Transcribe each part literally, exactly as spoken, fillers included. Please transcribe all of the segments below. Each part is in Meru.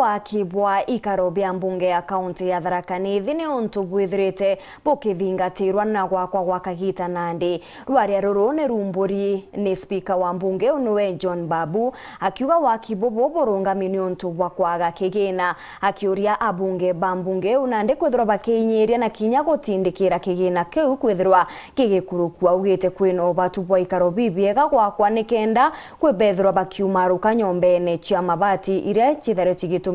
Waki bwa ikaro bia mbunge ya kaunti ya Tharaka Nithi ni untu bwithirite bukithingatirwa na gwakwa gwa kagiita nandi. Rwaria ruru ni rumburi ni spika wa mbunge iu niwe John Babu, akiuga waki bubu burungami ni untu bwa kwaga kigina, akiuria abunge ba mbunge iu nandi kwithirwa bakiinyiria na kinya gutindikira kigina kiu kwithirwa gigikurukua. Augite kwina ubatu bwa ikaro bibiega gwakwa nikenda kwi bethirwa bakiumaruka nyombene cia mabati iria cithario cigitumirwa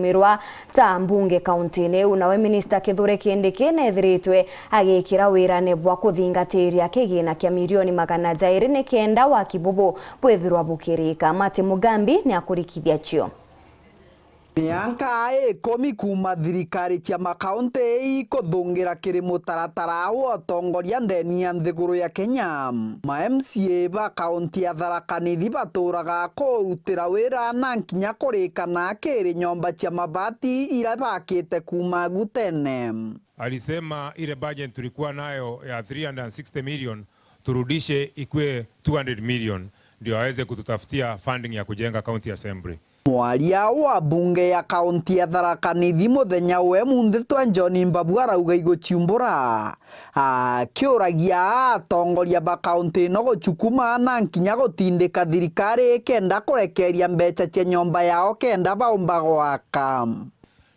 ta mbunge kauntine iu. Nawe minista Kithure Kindiki neethiritwe agikira wirane bwa kuthingatiria kigina kia milioni magana jairi nikenda waki bubu bwithirwa bukirika. Martin Mugambi ni akurikithia cio. Mianka ikumi kuuma thirikari cia makaunti ikuthungira kiri mutaratara wa utongoria ndeni ya nthiguru ya Kenya, ma M C A ba kaunti ya Tharaka Nithi baturaga kurutira wira na nkinya kurikana kiri nyomba cia mabati iria bakite kuuma agu tene. Alisema ile budget tulikuwa nayo ya three hundred sixty million turudishe ikue two hundred million, ndio aweze kututafutia funding ya kujenga county assembly. Mwaria wa bunge ya kaunti ya Tharaka Nithi muthenya wa umunthi twa John Mbabu arauga iguciumbura, akiuragia atongoria ba kaunti ino gucukuma na nkinya gutindika thirikari ikenda kurekeria mbeca cia nyomba yao kenda baumba gwaka.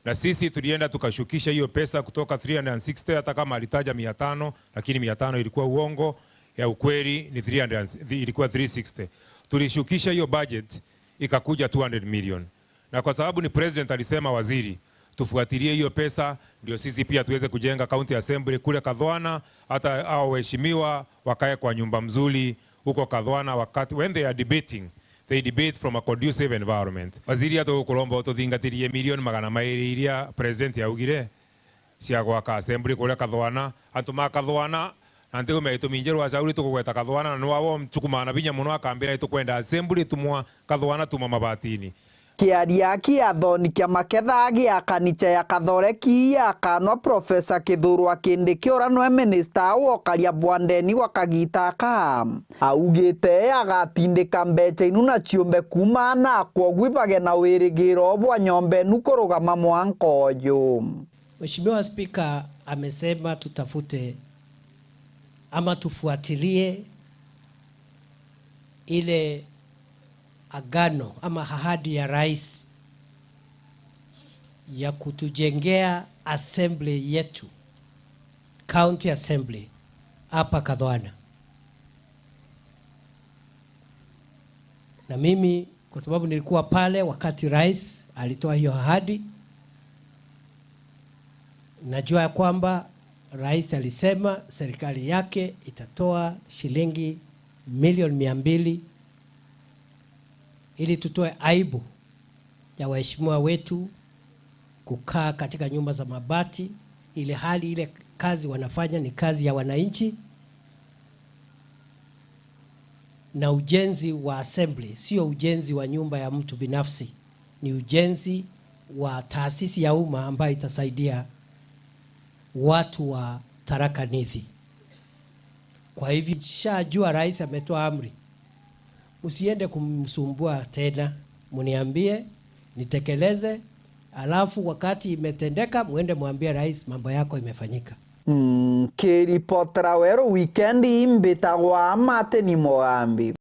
Na sisi tulienda tukashukisha hiyo pesa kutoka three hundred sixty, hata kama alitaja mia tano, lakini mia tano ilikuwa uongo, ya ukweli ni three hundred, ilikuwa three sixty. Tulishukisha hiyo budget, ikakuja two hundred million. Na kwa sababu ni president alisema, waziri, tufuatilie hiyo pesa, ndio sisi pia tuweze kujenga county assembly kule Kathwana, hata hao waheshimiwa wakae kwa nyumba mzuri huko Kathwana wakati, when they are debating, they debate from a conducive environment. Waziri, atukuromba ututhingatirie milioni magana mairi iria president augire cia gwaka assembly kuria Kathwana. Antu ma Kathwana, na ntigumia gitumi njeru acauri tukugweta Kathwana, na niwe wo ncukumaa na binya mono akambira, itukwenda assembly tumwa Kathwana tuma mabatini. Kiaria kia thoni kia maketha gia kanicha ya Kathoreki ya kanwa Profesa Kithure Kindiki uria niwe minista wokaria bwa ndeni gwa kagiita aka, augite agatindika mbeca inu na ciumbe kuuma na kwogu ibage na wirigiro bwa nyomba inu kurugama mwanka uyu. Mheshimiwa Spika amesema tutafute ama tufuatilie ile agano ama ahadi ya rais ya kutujengea assembly yetu, county assembly hapa Kathwana. Na mimi, kwa sababu nilikuwa pale wakati rais alitoa hiyo ahadi, najua ya kwamba rais alisema serikali yake itatoa shilingi milioni mia mbili ili tutoe aibu ya waheshimiwa wetu kukaa katika nyumba za mabati, ile hali ile kazi wanafanya ni kazi ya wananchi, na ujenzi wa assembly sio ujenzi wa nyumba ya mtu binafsi, ni ujenzi wa taasisi ya umma ambayo itasaidia watu wa Tharaka Nithi. Kwa hivyo, nishajua rais ametoa amri, msiende kumsumbua tena, mniambie nitekeleze, alafu wakati imetendeka, muende mwambie rais, mambo yako imefanyika. Nkiripotera Weru Wikendi, mbitagwa Martin Mugambi.